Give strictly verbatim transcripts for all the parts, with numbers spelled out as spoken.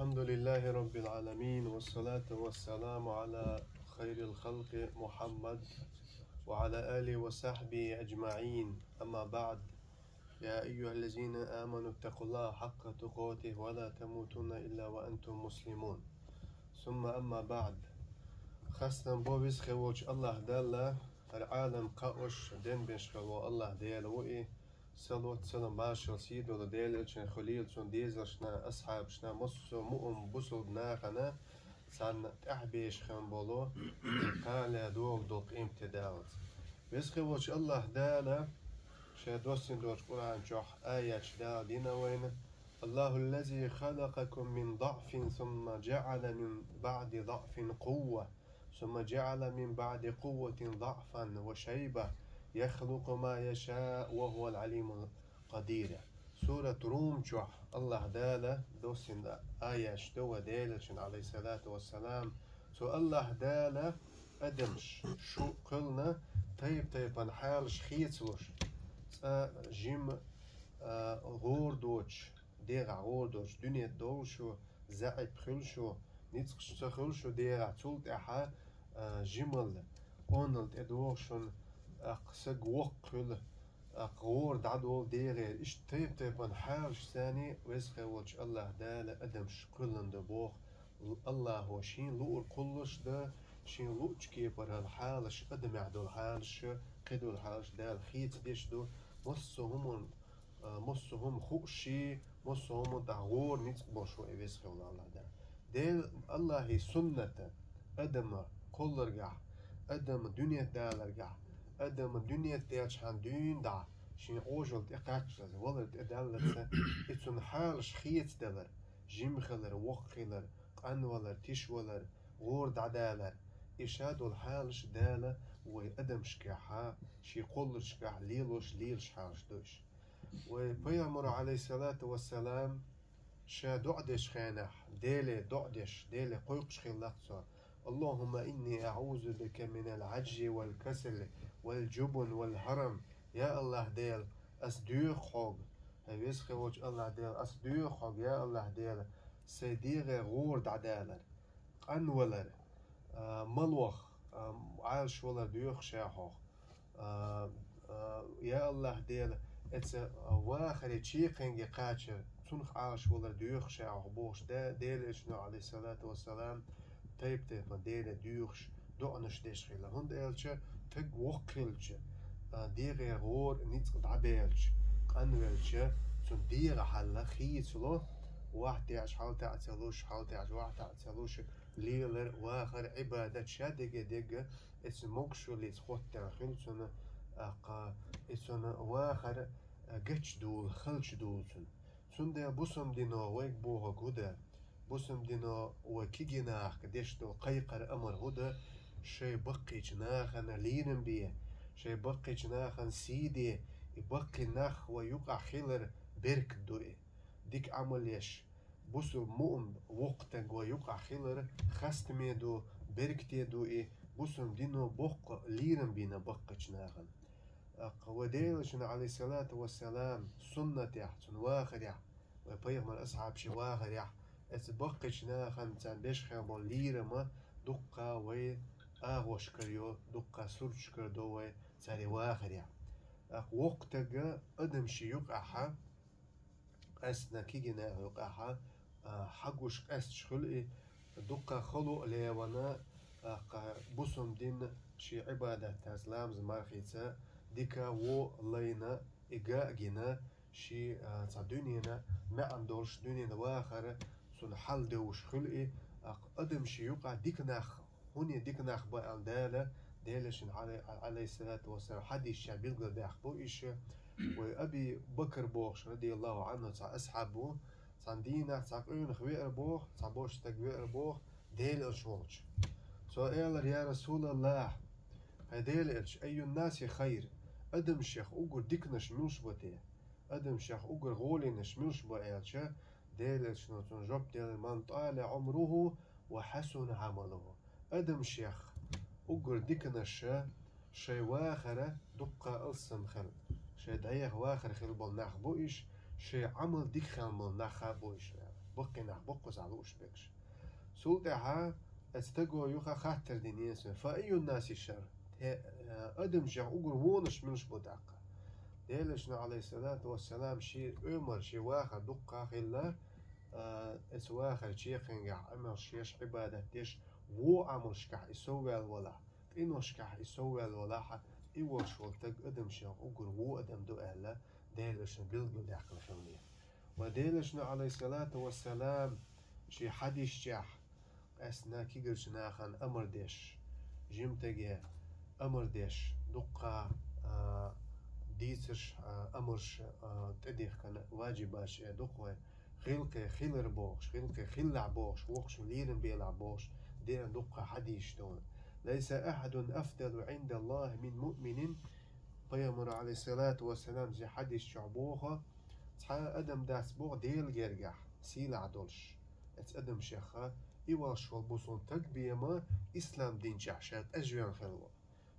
الحمد لله رب العالمين، والصلاة والسلام على خير الخلق محمد وعلى آله وصحبه أجمعين. أما بعد، يا أيها الذين آمنوا اتقوا الله حق تقاته ولا تموتن إلا وأنتم مسلمون. ثم أما بعد. Хастам бо везхе волчу Аллах Далла, хӀара Ӏалам кхаош, денбеш хилла Аллах Дела ву и, салот, салам, маршалла, сий долу Дела элчан хуьлийла, цуьнан дезалшна, асхьабашна, массо а муъмин бусулба нахана, царна тӀаьхьабеш хин болу, кхана догӀу долу къематде даллалц. Везхе волчу Аллах Дала ша доссина долчу Къуръан чохь аяташ дала дина вайна: الله الذي خلقكم من ضعف ثم جعل من بعد ضعف قوة ثم جعل من بعد قوة ضعفا وشيبة يخلق ما يشاء وهو العليم القدير. Сурат Рум чохь Аллах Дала доссина аяташ ду вай Делачун, алейхиссалату вассалам. Цу Аллах Дала адамаш шу кхуьллина тайп-тайпана хьалаш хецалуш, цкъа жима, а, гӀора доцуш, дегӀахь гӀора доцуш, дуьне долуш, заьӀап хуьлуш, ницкъаш ца хуьлуш дегӀахь, цул тӀаьхьа, а, жималла, къонал тӀедогӀу шуна, аккха саг воккха хуьлу, аккха гӀора дӀадолу дегӀера. Иштта тайп-тайпана хьалаш санна, везхе волчу Аллах Дала адамаш кхуьллина ду боху. Аллахо шен луург кхуллуш дан, шен луучу кепара хьалаш, адамехь долу хьалаш, кхидолу хьалаш Дала хецадеш ду, массо а хӀуманна, а, массо а хӀума хууш, массо а хӀуманна тӀехь гӀора ницкъ болуш ву и везхе волу Аллах Дела. Дела Аллахьан суннат адаман кхолларгахь, адаман дуьнен тӀе даларгахь, адаман дуьнен тӀе даьлчхьана дуьйна дӀа, шен Ӏожалла тӀекхаччалц, валар тӀедаллалц, и цуьнан хьалаш хецадалар, жима хилар, воккха хилар, къанвалар, тишвалар, гӀора дӀадалар. И ша долу хьалаш Дала вай адамашкахь, шен кхолларшкахь лелош, лелаш хьалаш ду уьш. Вай Пайхамара, алейхиссалату вассалам, ша доӀа деш хенахь, Деле доӀа деш, Деле кхойкхуш хилла-кх цо: اللهم إني أعوذ بك من العجز والكسل والجبن والهرم. Я Аллах Дела, ас доьху хьоьга, хьайн везхе волчу Аллах Дела, ас доьху хьоьга, я Аллах Дела, сайн дегӀе гӀора дӀадалар, къанвалар, а, малох, а, Ӏалашвалар доьху ша хьох. А, а, я Аллах Дела, эца вахаре чекхенге кхачар, цунах Ӏалашвалар доьху ша хьох бохуш, Де-, Делан Элчано, алейхиссалату вассалам, тайп-тайпана Деле доьхуш, доӀанаш деш хилла. ХӀунда аьлча, стаг воккха хилча, а, дегӀе гӀора ницкъ дӀабаьлча, къанвелча, цуьнан дегӀан хьал хийцало, вахь-таьӀаш хьалатаӀа ца луш, хьалатаьӀаш вахь-таӀа ца луш, лелар, вахар, Ӏибадат ша дерриге дерг, эца могушаллица хоттаьлла хилла цуьнан, аккха, и цуьнан вахар, а, гечдолу, халчадолу цуьнан. Цундела бусалба дино вайга бохург хӀун ду? Бусалба дино вай кегий нахка деш долу кхайкхар, амар хӀун ду? Шайн баккхийчу нахана лерам бе, шайн баккхийчу нахана сий де, и баккхий нах вай юкъахь хилар беркат ду и. Дика Ӏамал еш, бусалба муъмин воккха стаг вай юкъахь хилар хастаме ду, беркате ду и, бусалба дино боккха лерам бина баккхийчу нахана. Аккха вай Делан Элчанан, алейхиссалату вассалам, суннатехь, цуьнан вахарехь, вай пайхамаран асхьабашийн вахарехь, эца баккхийчу нахана царна беш хилла болу лерам дуккха вай агӀошкара йо, дуккха сурташкара до вай церан вахарехь. Аккха воккха стаг адамашна юкъахь, къаьстина кегий наха юкъахь, а, хьагуш къаьсташ хуьлу и, дуккха хало а левина, а, кху бусалба дин шен Ӏибадатца, ламаз-мархица, дика вон лайна, и га а гина, шен, а, цхьа дуьненан маьӀна долуш, дуьненан вахар, цуьнан хьал девзаш хуьлу и, а, адамашна юкъахь дика нах, хӀунда дика нах бу аьлла Дала, Делан Элчано, алей-, алейхиссалату вассалам, хьадисашкахь билгалбаьккхина бу уьш. Вай Аби Бакр бохуш, радияллаху Ӏанху, цхьа асхьаб ву, цхьана дийнахь цхьа къонах веара боху, цхьа божа стаг веара боху, Делан Элча волчу. Цо элира: «Я Расулаллах, хьай Делан Элча, аййун-наси хайр, адамашех уггар диканаш муьлш бу те? Адамашех уггар гӀолийнаш муьлш бу?» — аьлча, Делан Элчано цунна жоп делира: «Ман тӀала Ӏумруху ва хьасуна Ӏамалуху». Адамашех уггар диканаш шайн вахар дуккха алсам хилла, шайн дӀаяха вахар хилла болу нах бу уьш, шайн Ӏамал дика хилла болу нах а бу уьш. Баккхий нах боккхузахь лууш берш. Цул тӀаьхьа оцу стаго юха хаттар дина Йесо: «Фа аййун-наси шарр?» Те, э, адамашех уггар вонаш милаш бу тӀаккха? Делан Элчано, Ӏалайхиссалату вассалам, шен оьмар, шен вахар дуккха хилла, э, оцу вахаран чаккхенгахь Ӏамалш еш, Ӏибадат деш, вон Ӏамалшкахь и совваьлла валахь, къиношкахь и совваьлла валахь, и волуш волу стаг адамашех уггар вон адам ду аьлла, Делан Элчано билгалдаьккхина хилла. Ва Делан Элчано, Ӏалайхиссалату вассалам, шен хьадисчехь къаьстина кегийчу нахана амар деш, жимастаге амар деш, дуккха, а, дийцарш, а, амарш, а, тӀедихкина, важибаташ э дукха вай, гӀиллакхе хилар бохуш, гӀиллакхе хилалахь бохуш, воккхачун лерам белахь бохуш, деана дуккха хьадисаш ду вайна. «Лайса ахьадун афдалу Ӏиндаллахи мин муъминин», пайхамара, Ӏалайхиссалату вассалам, шен хьадис чохь боху: «Цхьа а адам дац, боху, Делан гергахь сийлахь долуш оцу адамашех, и волуш волу бусулба стаг бен ма ислам динчохь ша тӀаьжвен хилла волу».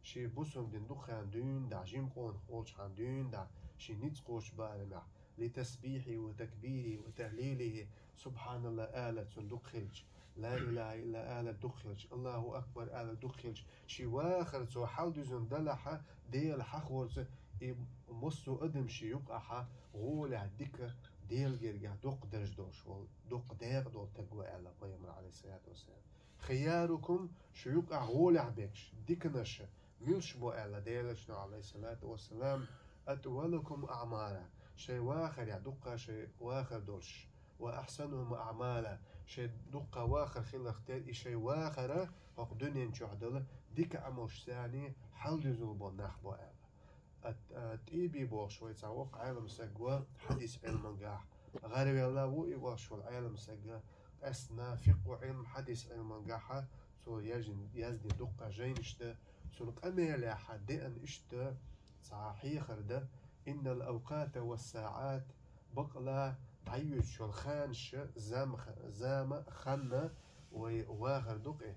Шен бусулба дин дукха хан дуьйна дахь, жима къонах волчу хан дуьйна дахь, шен ницкъ кхочу барамехь, «ли тасбихьи ва такбири ва тахлилихи», «Субханалла» ала цунна дукха хилча, «Ла илаха илла» ала дукха хилча, «Аллаху акбар» ала дукха хилча, шен вахар цо хьалдуьзна далахь, Дела хьахорца, и массо а адам шен юкъахь гӀолехь дика, Делан гергахь доккха дарж долуш волу, доккха декъа долу стаг ву аьлла пайхамара, Ӏалайхиссалату вассалам. «Хиярукум», шу юкъахь гӀолехь берш, диканаш, милаш бу аьлла Делан Элчано, Ӏалайхиссалату вассалам, «атвалукум аӀмара», шайн вахарехь дуккха шайн вахар долуш, «ва ахьсанухум аӀмала», шайн дуккха вахар хиларх тера, и шайн вахар хӀокху дуьнен чохь долу дика Ӏамалшца хьалдуьзна болу нах бу аьлла. Ат-, а, ТӀиби бохуш вай цхьа воккха Ӏелам стаг ву хьадис Ӏилмангахь, гӀаравелла ву и волуш волу Ӏелам стаг, къаьстина фикъхӀу Ӏилм, хьадис Ӏилмангахь цо яздина, яздина дуккха жайнаш ду, цуьнан къамелехь деана иштта цхьа хьехар ду: «Иннал авкъата ва саӀат», бакъала дӀайоьдуш йолу ханаш, зама, зама, хан вай вахар ду-кх и.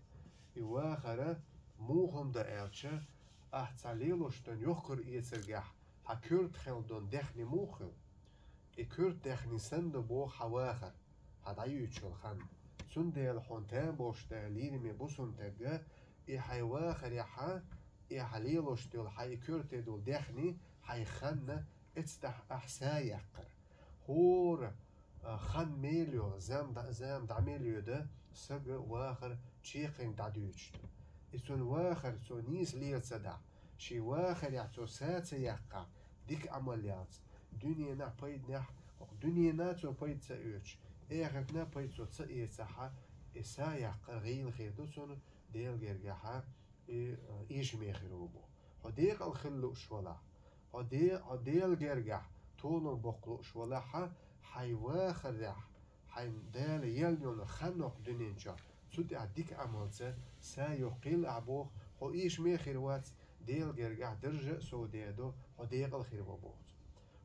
И вахар муха хӀума ду аьлча, ахь цхьа лелош долу йохкар эцаргахь хьан коьрта хилла долу даьхни муха хуьлу? И коьрта даьхни санна ду боху хьан вахар, хьан дӀайоьдуш йолу хан. Цундела хьуна тамаш болуш дан лийраме бусулба стаг, и хьайн вахарехь, и хьан лелош долу, хьан и коьрте долу даьхни хьайн ханна эццахь ахь са яккхар. ХӀора, а, хан мел йолу, зама дӀа-, зама дӀа мел йоьду, стаг вахар чекхйина дӀадуьйцуш ду. И цуьнан вахар цо нийса лела ца дахь, шен вахарехь цо са ца яккхахь, дика Ӏамал ялц, дуьненахь пайданехь, хӀокху дуьненахь цо пайда ца оьцуш, эхартахь пайда цо ца эцахь, и са яккхар гӀийла хир ду цунна, Делан гергахь и, а, эшаме хир ву боху. Хьо декъала хила лууш валахь, хьо де-, хьо Делан гергахь толам боккха лууш валахь, хьайн вахарехь, хьайна Дала елла йолу хан хӀокху дуьнен чохь, цу тӀехь дика Ӏамалца са йоккхийла ахь боху, хьо эшаме хир вац, Делан гергахь даржа а совдер ду, хьо декъала хир ву боху цо.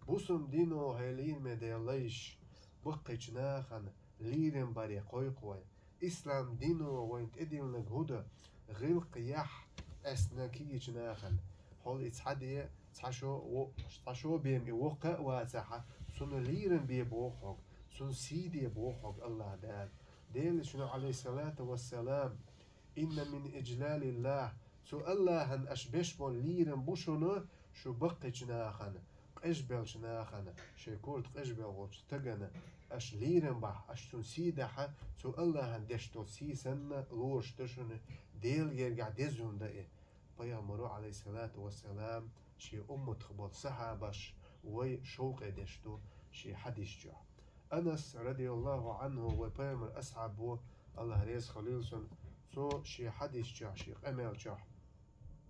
Бусулба дино, хьайн лийраме Делан лайш, баккхийчу нахана лийрам баре кхойкху вай. Ислам дино вайна тӀедиллинарг хӀун ду? ГӀиллакх яхь, къаьстина кегийчу нахана. Хьол и цхьа де, цхьа шо, во-, цхьа шо бен и воккха а вацахь, цунна лийрам бе боху хьоьга, цунна сий де боху хьоьга АллахӀ Дала. Делан Элчано, Ӏалайхиссалату вассалам: «Инна мин иджлалиллахь», цу АллахӀан аша беш болу лийрам бу шуна, шу баккхийчу нахана, къежбеллачу нахана, шайн корта къежбелла волчу стагана аша лийрам бахь, аша цунна сий дахь, цу АллахӀан деш долу сий санна лоруш ду шуна, Делан гергахь деза хӀума ду и. Пайхамаро, Ӏалайхиссалату вассалам, шен умматах болу сахьабаш вай шовкъе деш ду шен хьадис чохь. Анас, радияллаху Ӏанху, вай пайхамаран асхьаб ву, АллахӀ реза хуьлийла цунна, цо шен хьадис чохь, шен къамел чохь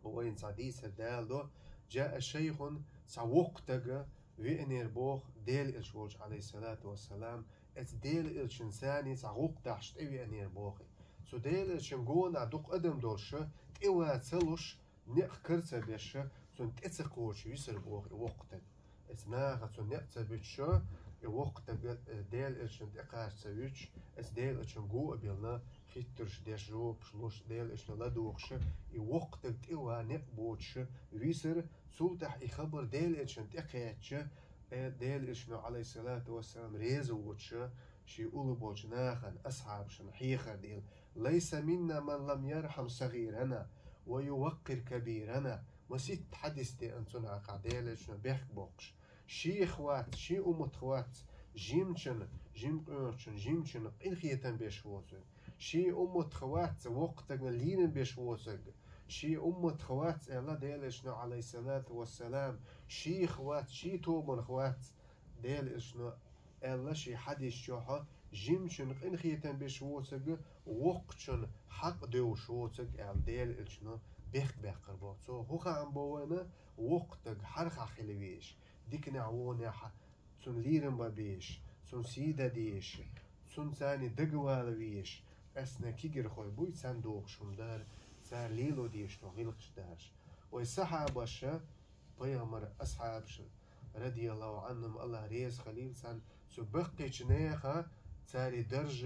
вайна цхьа дийцар даладо: «Джаа шайхун», цхьа воккха стаг веанера боху Делан Элча волчу, Ӏалайхиссалату вассалам, оцу Делан Элчанца цхьа гӀуллакх дахьаш тӀевеанера боху. Цу Делан Элчанна гонах дукха адам долуш, тӀе ван ца луш, некъ кара ца беш, цунна тӀе ца кхочуш висира боху и воккха стаг. Оцу наха цунна некъ ца буьтуш, и воккха стаг, э, Делан Элчанна тӀекхача ца вуьтуш, оцу Делан Элчанна го а биллина, хиттарш деш, жопаш луш, Делан Элчанна ладугӀуш, и воккха стаг тӀе ван некъ боцуш висира. Цул тӀаьхьа и хабар Делан Элчанна тӀекхаьчча, э, Делан Элчано, Ӏалайхиссалату вассалам, реза воцуш, ший уллув болча нахана, асхьабашна хьехар дела: «ليس منا من لم يرحم صغيرنا ويوقر كبيرنا». Масийтта хьадис деана цунах Даьла Элчано бехк боккхуш. Шийх вац, ший умматах вац, жимачун, жима къонахчун, жимачун къинхетам беш воцург. Ший умматах вац, воккха стагана лерам беш воцург. Ший умматах вац, аьлла Даьла Элчано, عليه الصلاة والسلام, шийх вац, ший тобанах вац, Даьла Элчано аьлла ший хьадис чухь, жимачун къинхетам беш воцург, воккхачун хьакъ девзаш воцург, аьлла Даьла Элчано бехк баьккхар бо. Цо хӀун хаам бо вайна? Воккха стаг хьархахь хила везаш, диканехь, вонехь цунна лерам бан безаш, цунна сий дан дезаш, цунца цхьана дагавала везаш, къаьстина кегийрхой буй, царна догӀуш хӀума дар, цара лело дезаш долу гӀиллакхаш дар. Вай сахьабаша, пайхамаран асхьабаша, رضي الله عنهم, АллахӀ реза хуьлийла царна, цу баккхийчу нехан, церан дарж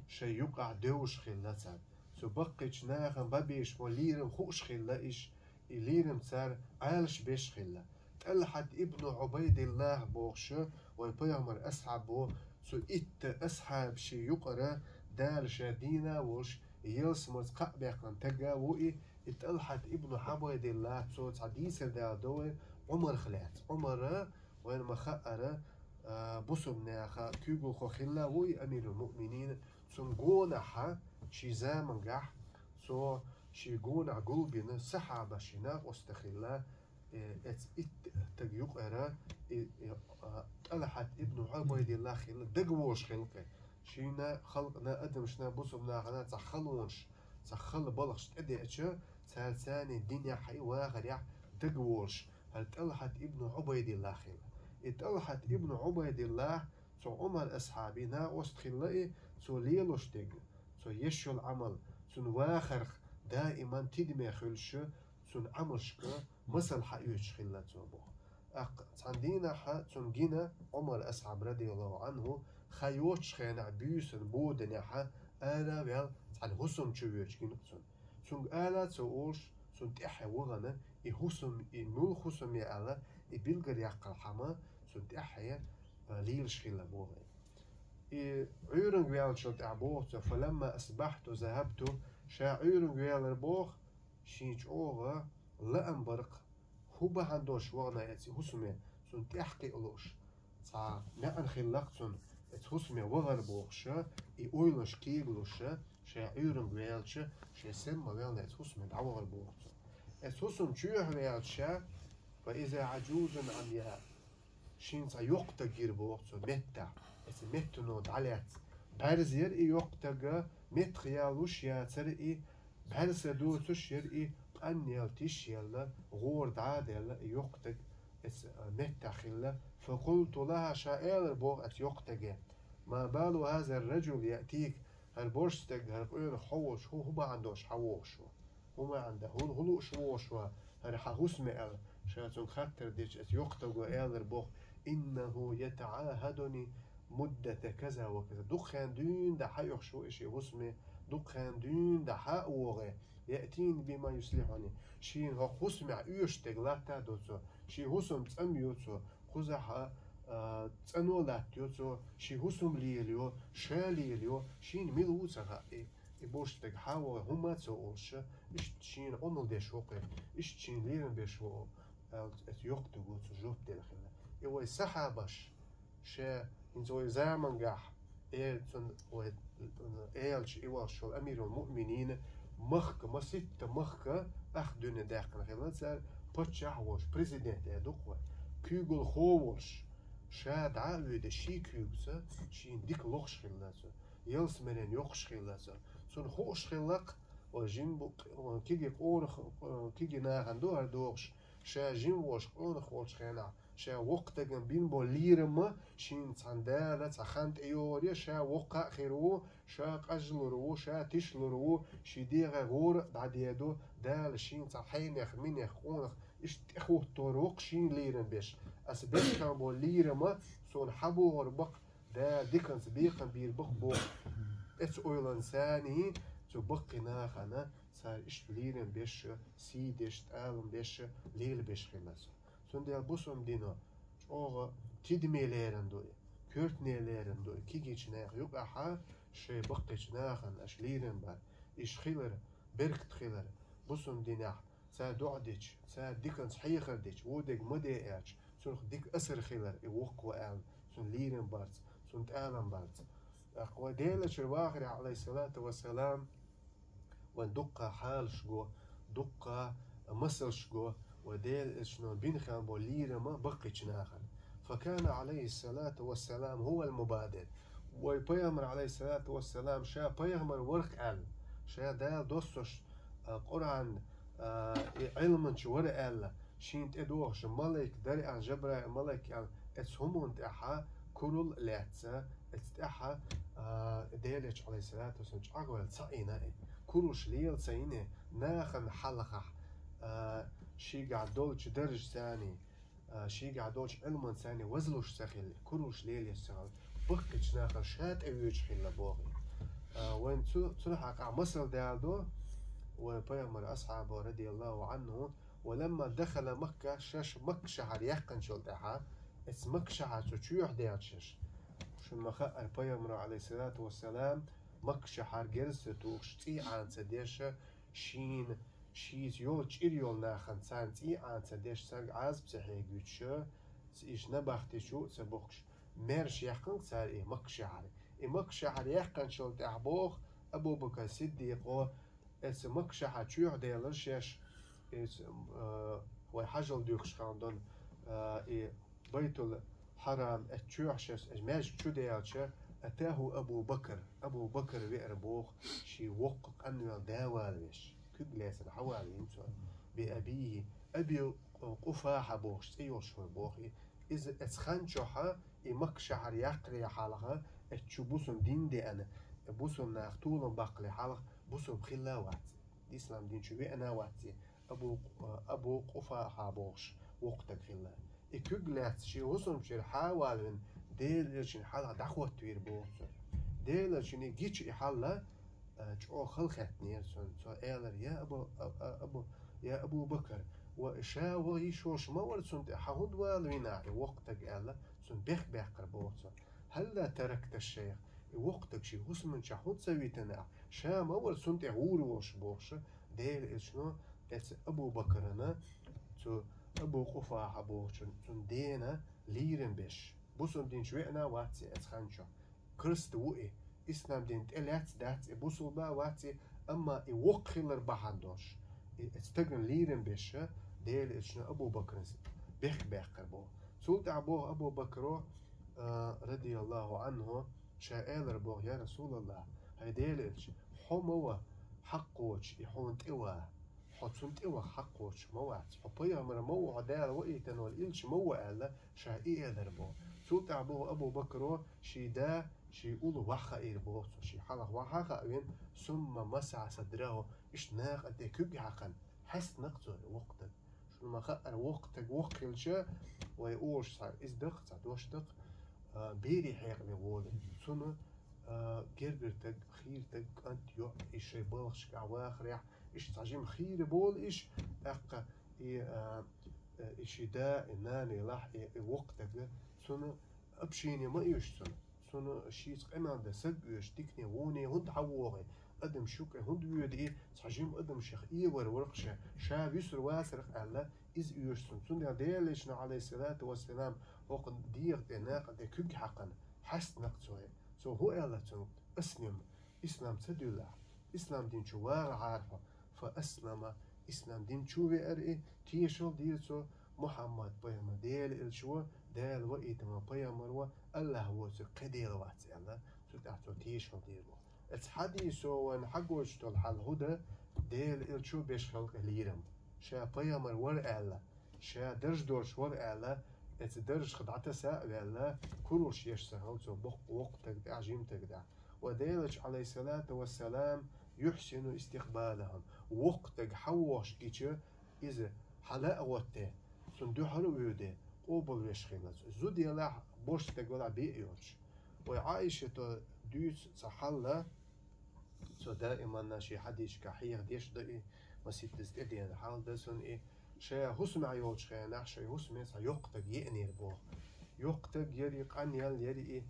шайн юкъахь девзаш хилла царна. Цу баккхийчу нахана бан безаш болу лерам хууш хилла уьш, и лерам цара Ӏалаш беш хилла. ТӀалхьат ибн Ӏубайдиллахь бохуш, вай пайхамаран асхьаб ву, цу итт асхьабашна юкъара Дала ша дийна а волуш, ялсаманица кхаъ баьккхина стаг а ву и, и ТӀалхьат ибн Ӏубайдиллахь. Цо цхьа дийцар дала до вай Ӏумарх лаьцна. Ӏумар, вайна ма-хаъара, а, бусалбанехан куьйгалхо хилла ву и, амирул-муъминин. Цуьнан гонахьа, шен заманахь, цо шен гонахь гулбина сахьабашна накъост хилла, э, эцу итт стаг юкъара, и, и, а, ТӀалхьат ибн Ӏубайдиллахь хилла, дагаволуш хилла кхин. Шена, халкъана, адамашна, бусалбанехана цхьа халонаш, цхьа хала балхаш тӀедеача, цара царна динехь и вахарехь дагаволуш, хӀара ТӀалхьат ибн Ӏубайдиллахь хилла. И ТӀалхьат ибн Ӏубайдиллахь цу Ӏумар асхьабан накъост хилла и, цо лелош дерг, цо еш йолу Ӏамал, цуьнан вахарх даиман тидаме хуьлуш, цуьнан Ӏамалшка масал хьаоьцуш хилла цо боху. ТӀаккха цхьана дийнахьа цунна гина Ӏумар асхьаб, радияллаху Ӏанху, хан йоцучу хенахь буьйсанна боданехьа ара а ваьлла, цхьана хӀусам чу воьдуш гина цунна. Цуьнга ала а ца олуш, цунна тӀаьхьа вахана, и хӀусам, и муьлха хӀусам ю аьлла, и билгалъяккхархьама, цунна тӀаьхьа, а, лелаш хилла боху. И Ӏуьйранга ваьллачул тӀаьхьа боху цо: «فلما أصبحت ذهبت», ша Ӏуьйранга ваьллар боху, шен чӀогӀа лаам бара-кх, хӀун бахьана долуш вахана эцу хӀусаме, цунна тӀаьхьа кхиа лууш. Цхьа маьӀна хилла-кх цунна, эцу хӀусаме вахар бохуш, и ойланаш кегалуш, ша Ӏуьйранга ваьлча, ша сема ма ваьлла эцу хӀусаме дӀавахар боху цо. Эцу хӀусам чоьхьа ваьлча ша, «فإذا عجوز عمياء», шена цхьа йоккха стаг гира боху цо меттахь. Эцу меттано дӀалаьцна. БӀаьрзе яра и йоккха стаг, меттах ялуш яцара и, бӀаьрса доцуш яра и, къанъелла, тишъелла, гӀора дӀа а даьлла и йоккха стаг эцу, а, меттахь хилла. «فقلت لها», ша элира боху эцу йоккха стаге: «ما بال هذا الرجل يأتيك», хӀара божа стаг, хӀара къонах хьо волуш, хӀун, хӀун бахьана долуш хьан вогӀуш ву? ХӀун маьӀна дан, хӀун, хӀун лууш вогӀуш ву хӀара хьан хӀусаме аьлла, ша цуьнга хаттар дича, эцу йоккха стаго элира боху: «إنه يتعاهدني مدة كذا وكذا». Дукха хан дуьйна дӀа хьаоьхуш ву и шен хӀусаме, дукха хан дуьйна дӀа хьа а вогӀий, «يأتيني بما يصلحني». Шена хӀокху хӀусамехь оьшуш дерг латта а до цо, шен хӀусам цӀанйо цо, кхузахь а, а, цӀано латтайо цо, шен хӀусам лелайо, ша лелайо, шена мила ву ца хаьа и. И божа стаг хьан вогӀий, хӀумма а ца олуш, иштта шена Ӏамал деш ву-кх и, иштта шена лерам беш ву, аьлла, эцу йоккха стаго цо жоп делла хилла. И вай сахьабаш, ша хӀинца вай заманахь, э, цунна вай, э, элча и волуш волу амирул-муъминин, махка, масийтта махка ах дуьне даьккхина хилла цара, паччахь а волуш, президент а ду-кх вай, куьйгалхо а волуш, ша дӀа а воьдий, ший куьйгаца шена дика лохуш хилла цо, ялсаманин йоккхуш хилла цо. Цунна хууш хилла-кх, вай жима бу-, кегий къонах, кегий нахана ду хӀара догӀуш, ша жима волуш, къонах волчу хенахь, ша воккха стагана бина болу лерам а, шена цхьана Дала цхьа хан тӀейогӀур я, ша воккха а хир ву, ша къажалур ву, ша тишлур ву, шен дегӀан гӀора а дӀадедо, Дала шена цхьа хьенех, минех, къонах иштта тӀехӀуттур ву-кх шена лерам беш. Аса беш хан болу лерам а суна хьан богӀур бу-кх, Дала диканца бекхам бийр бу-кх боху. Эцу ойланца царний, цу баккхий нахана, цара иштта лерам беш, сий деш, тӀалам беш, лелабеш хилла цо. Цундела бусалба дино чӀогӀа тидаме лерина ду и. коьртане лерина ду и кегийча наьха юкъахь шайн баккхийча нахана аша лийрина бар. Иштта хилар, беркат хилар, бусалба динехь цара доӀа дича, цара диканца хьехар дича, вон дерг ма де аьлча, цунах дика асар хилар, и воккха ва аьлла, цунна лийрина барца, цунна тӀалам барца. ТӀаккха вай Делан элчанчуьра вахарехь, Ӏалайхиссалату вассалам, вайн дуккха хьалаш го, дуккха масалш го, вай Делан элчано бина хилла болу лийрам баккхийчу нахана. فكان عليه الصلاة والسلام هو المبادر. Вай пайхамар, Ӏалайхиссалату вассалам, ша пайхамар вара аьлла, ша Дала доссош, а, Къуръан, а, и Ӏилманча вара аьлла, шена тӀедогӀуш малик дара аьлла, Жабраил малик аьлла, оцу хӀуманна тӀехь куралла лаьцна, оцу тӀехь, а, Делан элча, Ӏалайхиссалату вассалам, чӀагӀвелла ца Ӏийна и. Кураллаш лела ца йина, нахана хьалхахь, а, шегахь долчу даржаца, а, шегахь долчу Ӏилманца вазлуш ца хилла, кураллаш лелаеш ца хилла, баккхийчу нахана ша тӀевоьдуш хилла боху. А, вайн цу, цунах хьакъехь масал даладо вайн пайхамаран асхьабо, радияллаху Ӏанху, ولما دخل مكة, шаьш Макка шахьар яьккхинчул тӀаьхьа, оцу Макка шахьар цо чоьхьадаьлча шаьш. Шуна ма-хаъара, пайхамаро, Ӏалайхиссалату вассалам, Макка шахьар герз ца тухуш, цӀий Ӏана ца деш, шена, шеца йолчу чӀир йолу нахана царна цӀий Ӏана ца деш, цаьрга Ӏазап ца хьегуьйтуш, иштта набахти чу а ца бухкуш, маьрша яьккхина цара и Макка шахьар. И Макка шахьар яьккхинчул тӀаьхьа боху Абу-Бакр Сиддикъо, оцу Макка шахьар чоьхьаделира шаьш, оцу, а, вай хьажал дуьйхуш хилла долу, а, и Байтул-Хьарам, оцу чоьхьа шаьш, оцу маьждиг чу даьлча, أتاه أبو بكر, Абу Бакр веара боху, шен воккха къанвелла да валавеш. Куьг лаьцна хьавалийна цо. بأبيه, Аби Къу-, Къуфахьа бохуш цӀе йолуш вара боху и. Иза оцу хан чохь, и Макка шахьар яккхаре хьалха, оцу чу бусалба дин деана, бусалба нах толам баккхале хьалха, бусалба хилла а вац и, ислам дин чу веана а вац и, Абу, Абу Къуфахьа бохуш воккха стаг хилла. И куьг лаьцна шен хӀусамчуьра хьавалавина, Делан элчанна хьалха дӀахӀоттавийра боху цо. Делан элчанна гича и хьал, а, чӀогӀа халахеттинера цунна. Цо элира: «Я Абу, а, а, Абу, я Абу Бакр, ва ша ваха йиш йолуш ма вара цунна тӀе, хьан хӀунда валавина ахь и воккха стаг?» — аьлла, цунна бехк баьккхира боху цо. «هلا تركت الشيخ, и воккха стаг шен хӀусамчохь хӀунда ца витина ахь? Ша ма вара цунна тӀе гӀур волуш», — бохуш, Делан элчано оцу Абу Бакрана, цу Абу Къуфахьа бохучун, цунна дена лийрам беш, бусалба дин чу веана а вац и оцу хан чохь. Крста ву и, ислам дин тӀелаьцна дац и, бусалба а вац и, амма и воккха хилар бахьана долуш, и оцу стагана лийрам беш, Делан элчано Абу Бакрана бехк баьккхира боху. Цул тӀаьхьа боху Абу Бакро, а, радияллаху Ӏанху, ша элира боху: «Я Расулаллах, хӀай Делан элча, хьо ма ва хьакхочуш и хьуна тӀе ван, хьо цунна тӀе ваха хьакхочуш ма вац, хьо пайхамар ма ву, хьо Дала ваийтина волу элча ма ву», — аьлла, ша и элира боху. Цул тӀаьхьа боху Абу Бакро, шен да, шен уллохь ваха хаийра боху цо, шен хьалха ваха а хаийна, ثم مسح صدره, иштта накъа тӀе куьг хьаькхна, хьаьстина-кх цо и воккха стаг. Шуна ма-хаъара, воккха стаг воккха хилча, вай олуш цхьа иза ду-кх, цхьа дош ду-кх, а, берийн хьекъале волу. Цунна, а, гербира стаг, хийра стаг, кӀант, йоӀ, и шайн балхашкахь, вахарехь, иштта цхьа жима хийра болу иштта, тӀаккха и, а, и шен да, и нана елахь, и, и воккха стаг, цунна общение ма оьшу цунна. Цунна шеца къамел дан саг оьшу, дикане, воне хӀунда хьавогӀу, адамаш юкъе хӀунда воьду и, цхьа жима адамашах эвар вара-кх ша, ша вуьсур вацара-кх аьлла, иза оьшу цунна. Цундела Делан элчано, Ӏалайхиссалату вассалам, хӀокху дегӀан тӀе, накъа тӀе куьг хьаькхна, хьаьстина-кх цо и. Цо хӀун аьлла цунна? «أسلم, ислам ца дуьллахь, ислам дин чу вагӀахьара хьо». فأسلم, ислам дин чу веара и, тешалла дира цо, Мухьаммад пайхамар Делан элча ву, Дала ваийтина ву, пайхамар ву, АллахӀ воцург кхин Дела вац аьлла, цу тӀехь цо тешалла дира боху. Оцу хьадисо вайна хьагойтуш долу хьал хӀун ду? Делан элчо беш хилла-кх лийрам. Ша пайхамар вара аьлла, ша дарж долуш вара аьлла, оцу даржах дӀатаса а ваьлла, кураллаш еш ца хилла цо боккха, воккха стаг тӀехь, жима стаг тӀехь. Ва Делан элча, Ӏалайхиссалату вассалам, يحسن استقبالهم, воккха стаг хьавогӀуш гича, иза хьала а гӀоттий, цунна дуьхьал а воьдий, къобалвеш хилла цо. Зуда елахь, божа стаг велахь, бен а йоцуш. Вай Ӏайшата дуьйцу цхьа хьал, цо даиманна шен хьадисашкахь хьехадеш ду и, масийттаза тӀедеана хьал ду цуьнан и, ша хӀусамехь йолчу хенахь шайн хӀусаме цхьа йоккха стаг еанера боху. Йоккха стаг яр и, къанъял яр и,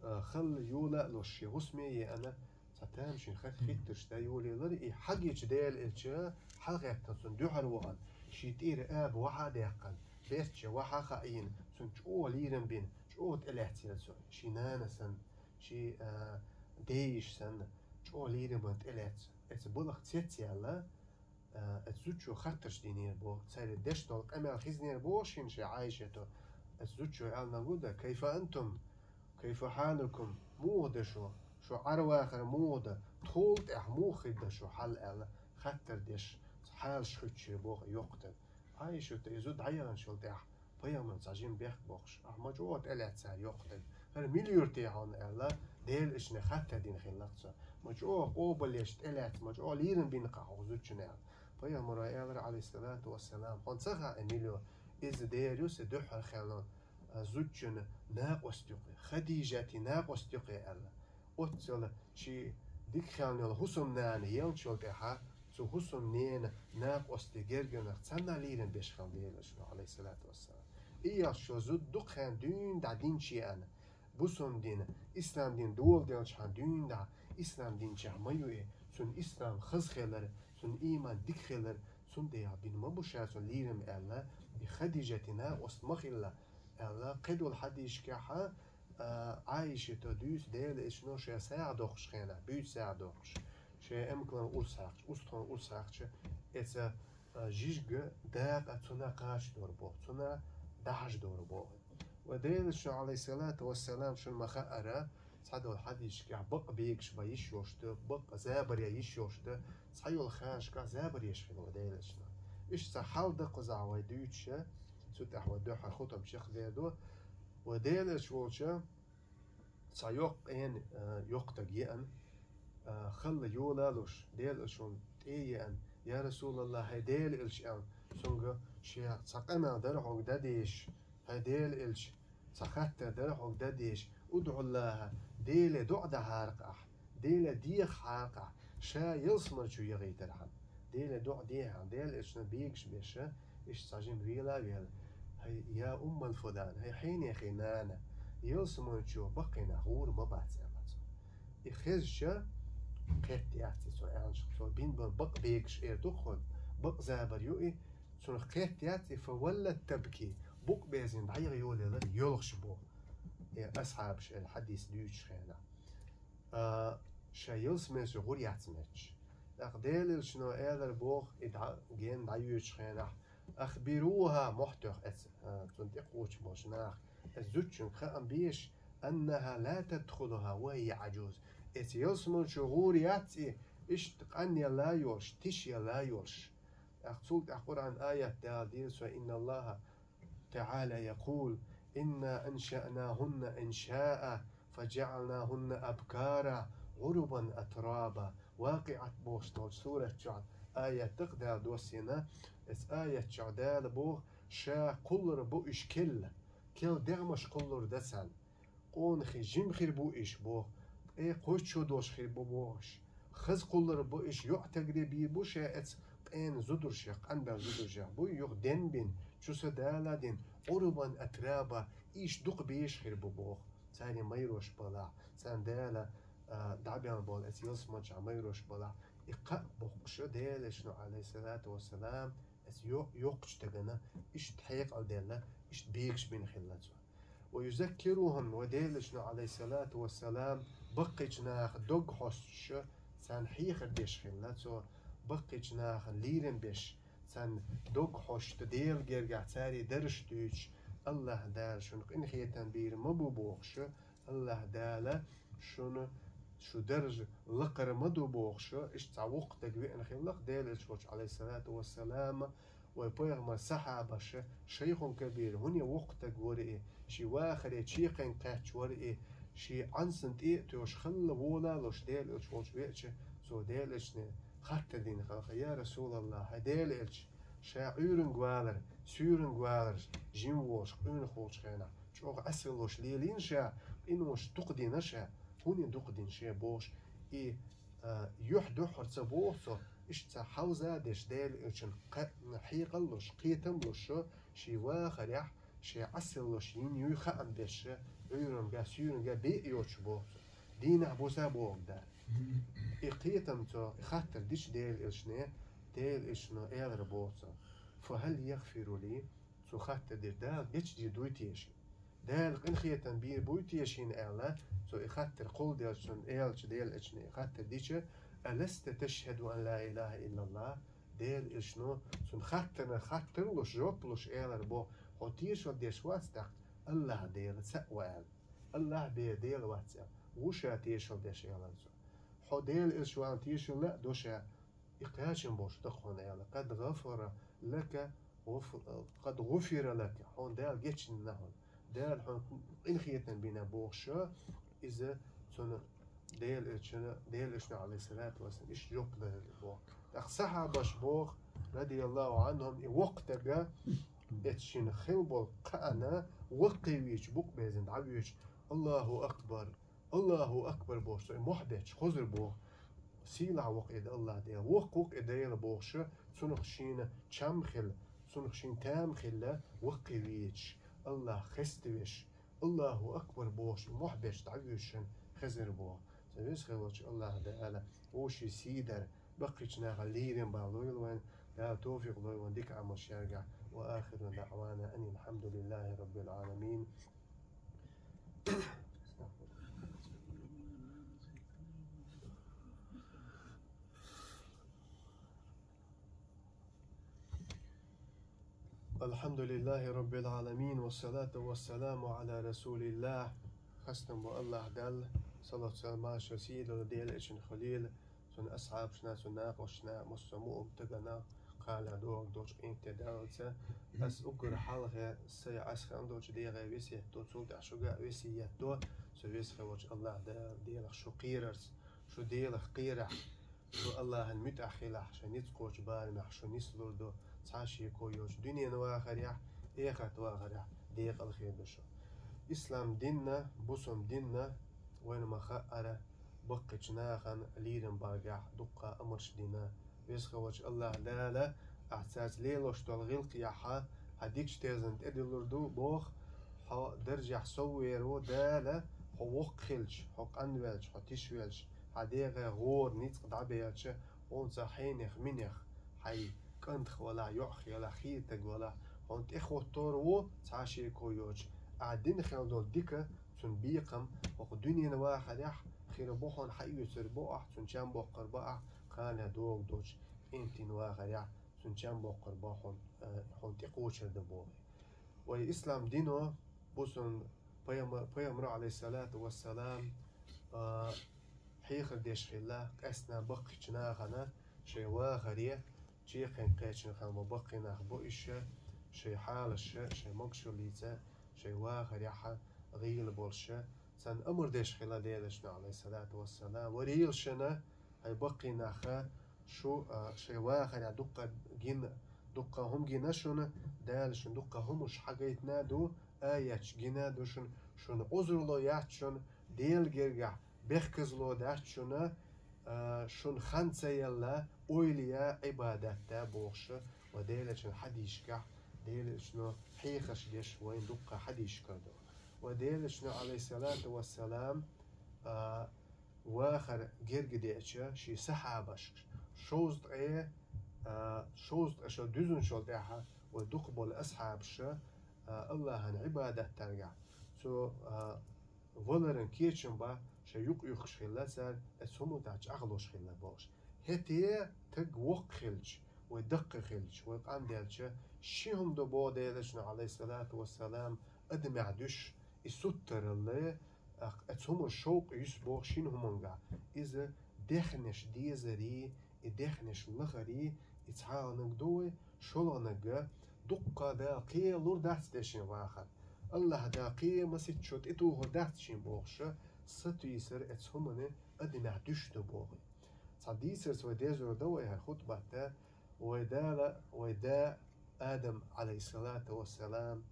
а, халла йола а луш, шен хӀусаме а еана, цхьа тамашийна хат-, хиттарш дӀайолаелар, и хьагича Даьла Элча хьалхеттан цунна дуьхьал вахана, ший тӀера аба вахьа а даьккхана, берташ вахьа а хаийна, цунна чӀоагӀа лерам бина, чӀоагӀа тӀелаьцаяр цо, ший нана санна, ший, а, даь-йиша санна, чӀоагӀа лерам бина тӀелаьцаяр. Эца балха цецъяьлла, а, эца зудчо хаттарш динера боху, цаьрга деш долу къамел хезнера боху шена шен Ӏайшата. Эца зудчо аьлла гу да: «Кайфа антум? Кайфа хьалукум? Муха да шу? Шу Ӏар-вахар муха да? Тхул тӀехь муха хир да шу хьал?» аьлла, хаттар деш, хьалаш хӀуьттуш боху йоккха стаг. Ӏайшата и зуда дӀаяханчул тӀехь, пайхамар цхьа жима бехк бохуш: «Ахь ма чӀогӀа тӀелаьцна цара, йоккха стаг. ХӀара мила юра техьа хьуна?» аьлла, Даьла Элчане хаттар дина хилла-кх цо. «Ма чӀогӀа къобалъеш тӀелаьцна, ма чӀогӀа лерам бина-кх ахь хӀокху зудчунна», аьлла. Пайхамара аьллера, Ӏалайхиссалату вассалам: «Хьуна ца хаьа и мила ю? Иза дера ю сан дуьххьара хенал, а, зудчун накъост ю-кх и, Хадижатан накъост ю-кх и», аьлла. Оццул ший дика хилла йолу хӀусамнана еллачул тӀаьхьа цу хӀусамненан накъостий гергарнах цхьанна лерам беш хилла Даьла Элчано, Ӏалайхиссалату вассалам. И яхаш, шен зуда дукха хенна дуьйна дӀа дин чу еана, бусалба дин, ислам дин доладелчахьана дуьйна дӀа, ислам дин чохь ма ю и, цуьнан ислам хаза хилар, цуьнан ийман дика хилар, цундела бина ма бу ша цунна лерам аьлла, и Хадижатан накъост ма хилла аьлла, кхидолу хьадисашкахь, а, Ӏайшата дуьйцу Даьла Элчано шен сагӀа доккхучу хенахь, буьйцу сагӀа доккхуш, шен эмкалан урс хьаькхча, устагӀан урс хьаькхча, эца, а, жижиг дакъа цунна кхачадора боху, цунна дахьаш дора боху. Ва Даьла Элчано, Ӏалайхиссалату вассалам, шуна ма-хаъара, цхьадолу хьадисашкахь бакъ бегаш бан йиш йолуш ду, бакъ забар ян йиш йолуш ду, цхьайолу ханашкахь забар еш хилла ву Даьла Элчано. Иштта цхьа хьал даккхазахь вай дуьйцуш, цу тӀехь вай дуьххьара хутба чекхдер ду. Вай Даьла Элча волчу цхьа йоккха къена, а, йоккха стаг еана, а, халла йолалуш, Даьла Элчанна тӀе а еана: «Я Расулаллах, хӀай Даьла Элча», аьлла, цуьнга шен цхьа къамел дара хьоьга дан дезаш, хӀай Даьла Элча, цхьа хаттар дара хьоьга дан дезаш, удӀуллаха, Деле доӀа дахьара-кх ахь, Деле дехахьара-кх ахь, ша ялсамани чу яхийтархьама. Деле доӀа дехьа, Даьла Элчано бегаш беш, иштта цхьа жима вела а велла: «ХӀай, я уммал фулан, хӀай хьенехий нана, ялсамани чу баккхий нах гӀур ма бац», аьлла цо. И хезча, кхетта яц и цо аьллачух, цо бина бан бакъ бегаш эр ду-кх хьуна, бакъ забар ю и, цунах кхетта яц и, фа валлат табки, букъ безина дӀаяха йолаелира йолхуш боху. И асхьабаш аьлла хьадис дуьйцучу хенахь, а, ша ялсамани чу гӀур яц моьттуш. ТӀаккха Делан Элчано элира боху, и дӀа, гена дӀайоьдучу хенахь: «Ахбируха», мохь тоьхна эца, а, цунна тӀекхочуш болчу наха, эца зудчуьнга хаам беша: «Аннаха ла тадхулуха ва хия Ӏажуз». Эца ялсамани чу гӀур яц и, иштта къанъелла йолуш, тишъелла йолуш. ТӀаккха цул тӀаьхьа Къуръан аят Дала дийцира: «Инналлаха таӀала якъулу: инна аншаънахунна иншаъа, фа жаӀалнахунна абкара, гӀурубан атраба». ВакъиӀат бохуш долчу сурат чохь аят ду-кх Дала доссийна. Эца аят чохь Дала боху: «Ша кхуллур бу уьш керла, керла дегӀмаш кхуллур дан царна. Къонахий жима хир бу уьш», боху, «ткъе кхоччо долуш хир бу», бохуш. «Хаза кхуллур бу уьш, йоӀ-тагри бийр бу ша эца къена зударшех, къанбелла зударшех буй, юха денбина, чу са дала а дина, гӀурубан атраба, уьш дукха безаш хир бу», боху. Царна майрош балахь, царна Дала, а, дӀабелла болу эца ялсамани чохь майрош балахь, и кхаъ боккхуш Делан Элчано, Ӏалайхиссалату вассалам, эца йо-, йоккхачу стагана иштта хьекъал делла, иштта бегаш бина хилла цо. Ва юзаккирухум, ва Делан Элчано, Ӏалайхиссалату вассалам, баккхийчу наха дог хьостуш, царна хьехар деш хилла цо, баккхийчу нахана лерам беш, царна дог хьостуш, Делан гергахь цаьрга даржаш дуьйцуш, АллахӀ Дала шуна къинхетам бийр ма бу бохуш, АллахӀ Дала шуна шу даржа лакхара ма ду бохуш, иштта цхьа воккха стаг веана хилла-кх Делан Элча волчу, Ӏалайхиссалату вассалам, вай пайхамаран сахьабаша, шайхун кабир, хӀунда воккха стаг вара и, шен вахаре чекхйина кхаьчна вара и, шен Ӏансана тӀе а тоьуш, халла волалуш Делан Элча волчу веача, цо Делан Элчане хаттар дина хилла-кх: «Я Расулаллах, хӀай Делан Элча, ша Ӏуьйранга валар, суьйранга валар жима волуш, къуьйранах волчу хенахь, чӀогӀа Ӏесаллаш лелийна ша, къинош дукха дина ша, хӀунда дукха дина ша?» бохуш, и, а, юьхь дуьххьара ца боху цо, иштта цхьа хьовза деш, Делан Элчанна кхаъ-, хьекъал луш, кхетам луш, шен вахарехь, шен Ӏасаллаш йина юй хаам беш, Ӏуьйранга, суьйранга беа йоцуш боху цо. Дийнахь-буса боху Дала. И кхетам цо, и хаттар дича Делан элчане, Делан элчано элира боху цо: «Фа хӀал ягӀфиру ли?» Цо хаттар дира: «Дала гечдийр дуй те шена? Дала къинхетам бийр буй те шена?» аьлла, цо и хаттар кхулделча, цунна элча, Делан элчане и хаттар дича: «Аласта ташхӀаду ан ла илахӀа иллаллахӀ?» Делан элчано цунна хаттарна хаттар а луш, жоп а луш, элира боху: «Хьо тешал деш вац тӀаккха АллахӀ Дела цхьаъ ва аьлла? АллахӀ бен Дела вац аьлла?» «Ву ша тешал деш», элира цо. «Хьо Делан элча валарна тешал а до ша». И кхачам болуш ду-кх хьуна аьлла: «Къад гӀафара лака, гӀуф-, къад гӀуфира лака», хьуна Дала гечдина хьуна. Дала хьуна къинхетам бина бохуш, иза цунна Делан элчана, Делан элчано, Ӏалайхиссалату вассалам, иштта жоп делира боху. ТӀаккха сахьабаш боху, радияллаху Ӏанхум, и воккха стаг, эцу шена хилла болу кхаъна, ваккхий вийча, букъ безина дӀавоьдуш: «Аллаху акбар! Аллаху акбар!» бохуш, цо и мохь бетташ хозар боху. Сийлахь ву-кх и Дела, АллахӀ Дела. Воккха ву-кх и Дела бохуш, цунах шена чам хилла, цунах шена тама хилла, ваккхий вийча, АллахӀ хеставеш, «Аллаху акбар» бохуш, мохь бетташ дӀавоьдуш хезар боху. Сан веза хилла волчу АллахӀ Дала вовшийн сий дар, баккхийчу нахана лерина бала лойла вайна, Дала товфикъ лойла вайна дика Ӏамалш ярехь. Ва ахиру даӀвана анил хьамдулиллахӀи раббил Ӏаламин. Алхьамдулиллахи Раббил Ӏаламин, вассалату вассаламу Ӏала Расулиллах. Хастам бу АллахӀ Далла, салот-салам шен сийлахь Делан элчанна хуьлийла, цуьнан асхьабашна, цуьнан накъосташна, массо а муъмин стагана, кхана догӀу долчу къематде даллалц. Ас уггар хьалха сайн Ӏесхана долчу дегӀе весет до, цул тӀаьхьа шуьга а весет до, со веза хилла волчу АллахӀ Дала, Делах шу кхерарца, шу Делах кхерахь. Шу АллахӀан муьтӀахь хилахь, шайн ницкъ кхочу барамехь шу нислур ду, цхьа шеко йоцуш дуьненан вахарехь, эхартан вахарехь декъала хир ду шу. Ислам динна, бусалба динна, вайна ма-хаъара, баккхийчу нахана лерина бӀаьргехь дуккха амарш дина. Веза хилла волчу АллахӀ Дала, ахь цаьрца лелош долу гӀиллакхехь, хьан дикачу терзан тӀедиллур ду боху, хьо даржехь соввер ву Дала, хьо воккха хилча, хьо къанвелча, хьо тишвелча, хьан дегӀе гӀора ницкъ дӀабелча, хьуна цхьа хьенех, минех, хьайн кӀантах валахь, йоӀах ялахь, хийра стаг валахь, хьуна тӀехӀоттор ву, цхьа шеко йоцуш, ахь дина хилла долу дика, цуьнан бекхам, хӀокху дуьненан вахарехь хир бу хьуна, хьаоьцур бу ахь, цуьнан чам боккхур бу ахь, кхана догӀу долчу къематан вахарехь цуьнан чам боккхур бу хьуна, э, хьуна тӀекхочур ду боху. Вай ислам дино, бусалба пайхамар-, пайхамаро, Ӏалайхиссалату вассалам, а, хьехар деш хилла, къаьсттина баккхийчу нахана шайн вахаре, чекхйина кхечун хилла баккхий нах бу уьш, шайн хьалаша, шайн могушаллица, шайн вахарехь гӀийла болуш, царна амр деш хилла Делан элчано, Ӏалайхиссалату вассалам. Варийлашна, хӀай баккхий нах, шу, а, шайн вахарехь дуккха гина, дуккха хӀума гина шуна, Дала шуна дуккха хӀумаш хьагайтина ду, аяташ гина ду шуна, шуна Ӏузурло яц шуна, Делан гергахь бехказло дац шуна, а, шуна хан ца елла, ойла я, Ӏибадат да бохуш, ва Делан элчанан хьадисашкахь, Делан элчано хьехарш деш вайна дуккха хьадисаш карадо. Ва Делан элчано, Ӏалайхиссалату вассалам, а, вахар герга деача, шен сахьабашка, шовзткъе, а, шовзткъа шо дуьзначул тӀаьхьа вай дукхахболу асхьабаша, а, АллахӀан Ӏибадат даргахь, цо, а, валаран кечам бан шайн юкъ юьхкуш хилла цара, эцу хӀуманна тӀехь чӀагӀлуш хилла бохуш. ХӀетте стаг воккха хилча, вай даккхий хилча, вай къанделча, ши хӀума ду боху Делан элчано, Ӏалайхиссалату вассалам, адамехь дуьсуш, и суттаралла, а, эцу хӀуманан шовкъ юьсу боху шина хӀуманга. Иза дехнаш дезарий, и дехнаш лахарий, и цхьалгӀаниг ду вай, шолгӀаниг, дуккха Дала кхелур дац те шен вахар. АллахӀ Дала кхин масийтта шо тӀетухур дац шен бохуш, сатуьйсур эцу хӀуманан адамехь дуьсуш ду боху. Цхьа дийцарца вай дезор ду вай хӀара хутбат, вай Дала, вай да Адам, Ӏалайхиссалату вассалам,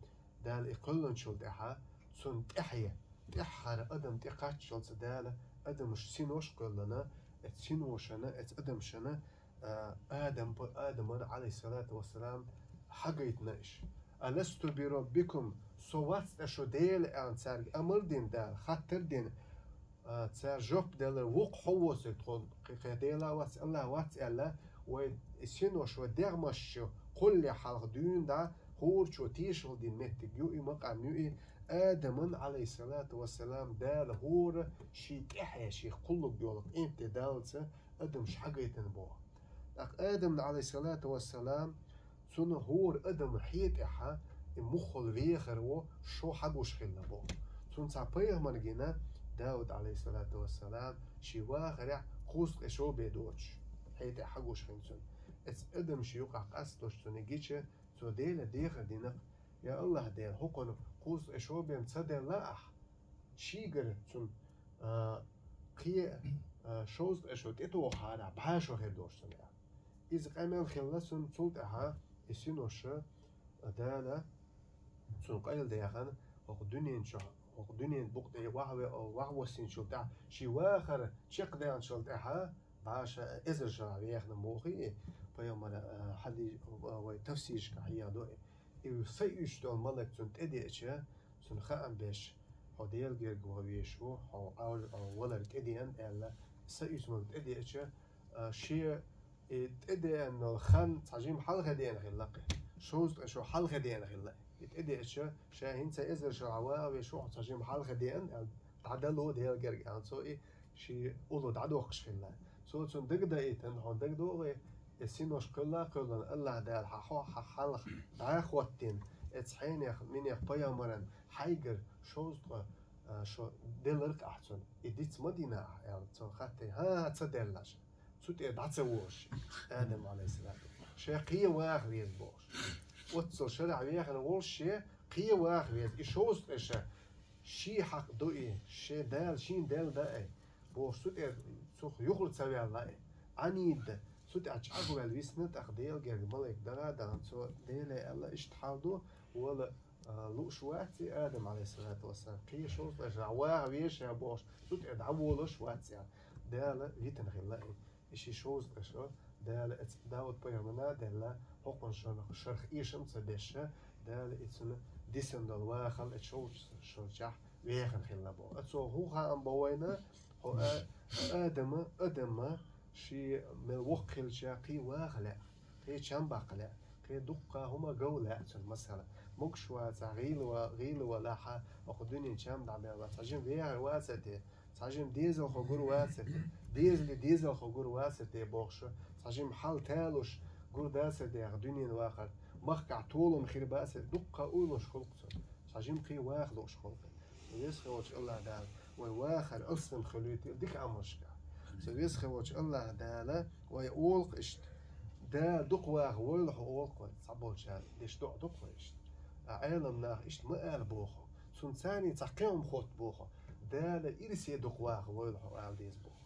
Дала и кхоьллинчул тӀаьхьа, цунна тӀаьхье, тӀаьххьара адам тӀекхаччалца Дала адамаш синош а кхоьллина, эцу синошана, эцу адамашана, а, Адам, Адамана, Ӏалайхиссалату вассалам, хьагайтина иш. «Аласту би раббикум, со вац тӀа шо Дела?» аьнна, цаьрга амар дина Дала, хаттар дина, а, цара жоп делар: «Вокх хьо воцург тхо, кхе-, кхе Дела вац, Аллах вац», аьлла, вай синош, вай дегӀмаш кхоллале хьалха дуьйна дӀа, хӀора чу тешал дина меттиг ю и, макъам ю и, Адаман, Ӏалайхиссалату вассалам, Дала хӀора ший тӀехье, ший кхуллуг йолу къематде даллалц адамаш хьагайтина боху. ТӀаккха Адамна, Ӏалайхиссалату вассалам, цунна хӀора адам хье тӀехьа и муххал вехар во шо хьагуш хилла боху. Цунна цхьа пайхамар гина, Дауд, Ӏалайхиссалату вассалам, ший вахарехь кхузткъе шо бен доцуш, хье тӀехь хьагуш хилла цунна. Эцу адамашна юкъахь къасталуш цунна гича, цо Деле дехар дина: «Я Аллах Дела, хӀокхунна кхузткъе шо бен ца делла ахь, шийгара цунна, а, кхе, а, шовзткъе шо тӀетохахьара, бӀе шо хир долуш цунна», аьлла. Иза къамел хилла цунна, цул тӀаьхьа и синош, а, Дала цунна къайладаьхна, хӀокху дуьнен чохь, хӀокху дуьнен букъа тӀе вахьа ве-, вахьа воссийначул тӀаьхьа, ший вахар чекхдаьллачул тӀаьхьа, бӀе шо, эзар шо вехна боху и, пайхамара, а, хьади-, а, вай тафсирашкахь хьехадо и. И са уьйш долу малик цунна тӀедеача, цунна хаам беш: «Хьо Делан герга ван везаш ву, хьо Ӏа-, валар тӀедеана», аьлла, са уьйш малик тӀедеача, а, шен и тӀедеана хан цхьа жима хьалха деана хилла кхин. Шовзткъе шо хьалха деана хилла. И тӀедеача, ша хӀинца эзар шо ван везаш ву, хьо цхьа жима хьалха деана аьлла, дӀадало Делан герга аьлла, цо и шен улло дӀадоккхуш хилла. Цо цунна дагадаийтина, хьуна дагадогӀий, и синош кхуьлла а кхуьллина, Аллах Дала хьан хьо-, хьан хьалха дӀа а хӀоттийна, эцу хьенех, минех пайхамаран хьайгара шовзткъа, а, шо делларг ахь цунна, и диц ма дина ахь, аьлла, цо хаттий: «ХӀан, ца делла ша. Цу тӀе дӀа ца воьдуш, Адам, Ӏалайхиссалату, ша кхе ваха веза», бохуш. Оццул шарахь вехна волуш шен кхе ваха веза, и шовзткъе шо шен хьакъ ду и, шен Дала шена делла дан и, бохуш, цу тӀе цух юхур ца ваьлла и, Ӏанида, цу тӀехь чӀагӀваьлла висна, тӀаккха Делан герга малик дага а дахана, цо Деле аьлла: «Иштта хьал ду, вала, а, лууш вац и Адам, Ӏалайхиссалату вассалам, кхе шовзткъе шо ваха веза ша», бохуш, цу тӀе дӀаволуш вац аьлла. Дала витина хилла и. И ши шовзткъе шо Дала эцу Дауд-пайхамарна а делла, хӀокхунна шарх, шарх эшам ца беш, Дала и цунна дисина долу вахал эцу шовзткъе шо чохь вехна хилла боху. Цо хӀун хаам бо вайна, хьо а-, Адама, Адама шен мел воккха хилча кхин ваха лаьа, кхин чам баккха лаьа, кхин дуккха хӀума гов лаьа цунна, масала, могуш вацахь, гӀийла ва-, гӀийла валахь, хӀокху дуьнен чам дӀабаьлла, цхьа жима вехар вацар те, цхьа жима дезалхо гур вацар те, дезали дезалхо гур вацар те бохуш, цхьа жима хьал талуш гур дацар те, хӀокху дуьнен вахар, махкахь толам хир бацар, дуккха уйлуш хуьлу-кх цунна, цхьа жима кхин ваха лууш хуьлу-кх. Веза хилла волчу Аллах Дала вай вахар алсам хуьлуьйтийла дика Ӏамалшкахь. Со веза хилла волчу Аллах Дала вай олу-кх иштта: «Дала дукха ваха войла хьо», олу-кх вай, цхьаболчара деш доӀа ду-кх вай иштта. А Ӏелам наха иштта ма ала боху. Цунна царний цхьа кхин хӀума хотту боху. «Дала ирсе дукха ваха войла хьо», ала деза боху.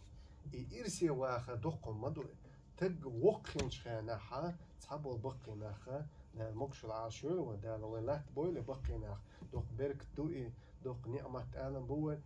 И ирсе вахар доккха хӀума ма ду и. Таг воккха хилчу хенахь, цхьаболу баккхий нах, Дала могушалла Ӏалашйойла вай, Дала вай латтабойла и баккхий нах, доккха беркат ду и, доккха ниӀмат-Ӏалам бу вай,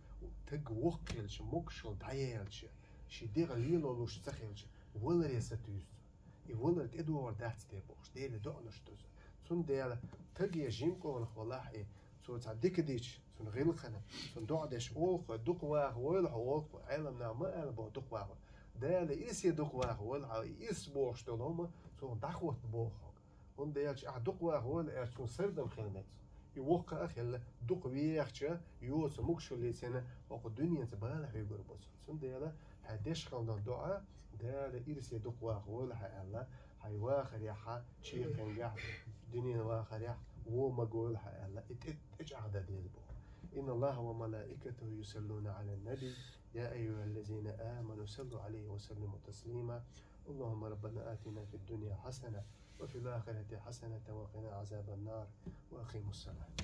таг воккха хилча, могушалла дӀаяьлча, шен дегӀ лело луш ца хилча, валаре сатуьйсу цо. И валар тӀедогӀур дац те бохуш, Деле доӀанаш ду цо. Цундела таге жима къонах валахь и, цо цхьа дика дича, цунна гӀиллакхана, цунна доӀа деш олу-кх вай: «Дукха ваха войла хьо», олу-кх вай, Ӏелам наха ма ала боху: «Дукха ваха». Дала ирсе дукха ваха войла хьо, и ирс бохуш долу хӀума цунах дӀахӀотта боху хьо. ХӀунда аьлча ахь дукха ваха войла аьлча, цунна сардам хила мега цунна. И воккха а хилла, дукха вехча, йоцу могушаллица хӀокху дуьненца бала хьоьгур бу цунна. Цундела хьайн деш хилла долу доӀа: «Дала ирсе дукха ваха войла хьо», аьлла, хьайн вахарехь, чекхенгахь, дуьненан вахарехь вон магойла хьо аьлла, и тӀе, тӀечӀагӀдан деза боху. «Инна Аллаха ва малаикатаху юсаллуна Ӏалан наби, я айюхаллазина аману саллу Ӏалайхи ва саллиму таслима. Аллахумма раббана атина фид дунья хьасана, ва фил ахирати хьасанатан ва къина Ӏазабан нар. Ва акъимус салата».